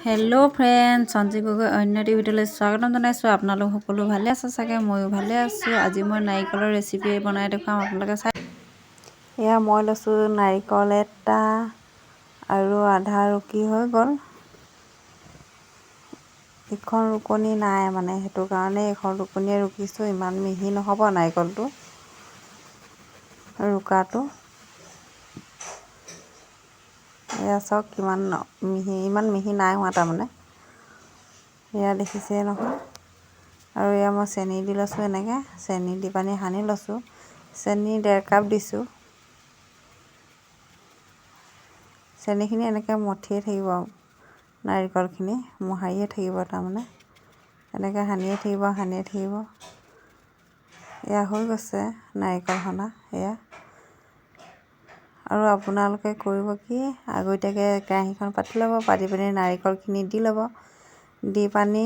Hello' friend, Sanjeev Gogoi অন্য এটি ভিডিঅ'লৈ স্বাগতম জনাইছোঁ। আপোনালোক সকলো ভালে আছে চাগে? ময়ো ভালে আছোঁ। আজি মই নাৰিকলৰ ৰেচিপি বনাই দেখুৱাম, আপোনালোকে চাই। এয়া মই লৈছোঁ নাৰিকল এটা আৰু আধা ৰুকি হৈ গ'ল। ইখন ৰুকনি নাই মানে, সেইটো কাৰণে এইখন ৰুকনিয়ে ৰুকিছোঁ। ইমান মিহি নহ'ব নাৰিকলটো ৰুকাটো। এয়া চাওক কিমান মিহি, ইমান মিহি নাই হোৱা তাৰমানে। এয়া দেখিছে নহয়। আৰু এয়া মই চেনি দি লৈছোঁ, এনেকৈ চেনি দি পানী সানি লৈছোঁ। চেনি 1.5 কাপ দিছোঁ। চেনিখিনি এনেকৈ মঠিয়ে থাকিব, নাৰিকলখিনি মোহাৰিয়ে থাকিব তাৰমানে, এনেকৈ সানিয়ে থাকিব, সানিয়ে থাকিব। এয়া হৈ গৈছে নাৰিকল সনা। এয়া আৰু আপোনালোকে কৰিব কি, আগতীয়াকৈ কেৰাহীখন পাতি ল'ব, পাতি পিনি নাৰিকলখিনি দি ল'ব, দি পানি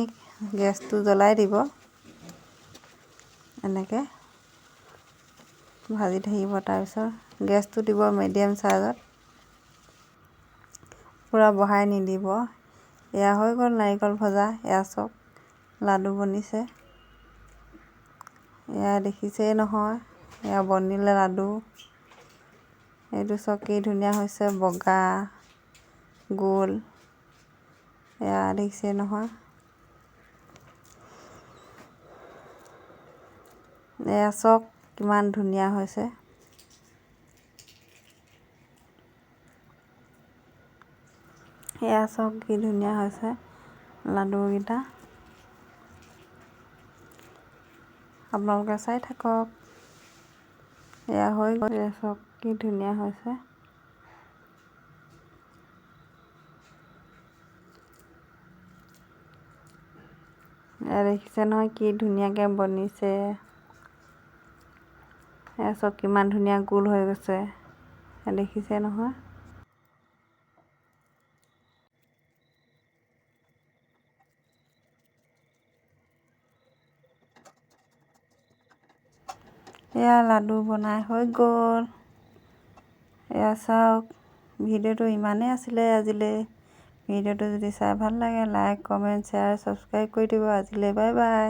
গেছটো জ্বলাই দিব, এনেকৈ ভাজি থাকিব। তাৰপিছত গেছটো দিব মিডিয়াম চাইজত, পূৰা বঢ়াই নিদিব। এয়া হৈ গ'ল নাৰিকল ভজা। এয়া চব লাডু বনিছে, এয়া দেখিছেই নহয়। এয়া বনিলে লাডু। এইটো চাওক কি ধুনীয়া হৈছে, বগা গোল। এয়া দেখিছে নহয়। এয়া চাওক কিমান ধুনীয়া হৈছে। এয়া চাওক কি ধুনীয়া হৈছে লাডুকেইটা। আপোনালোকে চাই থাকক। এয়া হৈ গ'ল। এয়া চাওক কি ধুনীয়া হৈছে। এয়া দেখিছে নহয় কি ধুনীয়াকৈ বনিছে। এয়া চাওক কিমান ধুনীয়া গোল হৈ গৈছে। এয়া দেখিছে নহয়। এয়া লাডু বনাই হৈ গ'ল। এয়া চাওক, ভিডিঅ'টো ইমানেই আছিলে আজিলৈ। ভিডিঅ'টো যদি চাই ভাল লাগে, লাইক, কমেণ্ট, শ্বেয়াৰ, ছাবস্ক্ৰাইব কৰি দিব। আজিলৈ বাই বাই।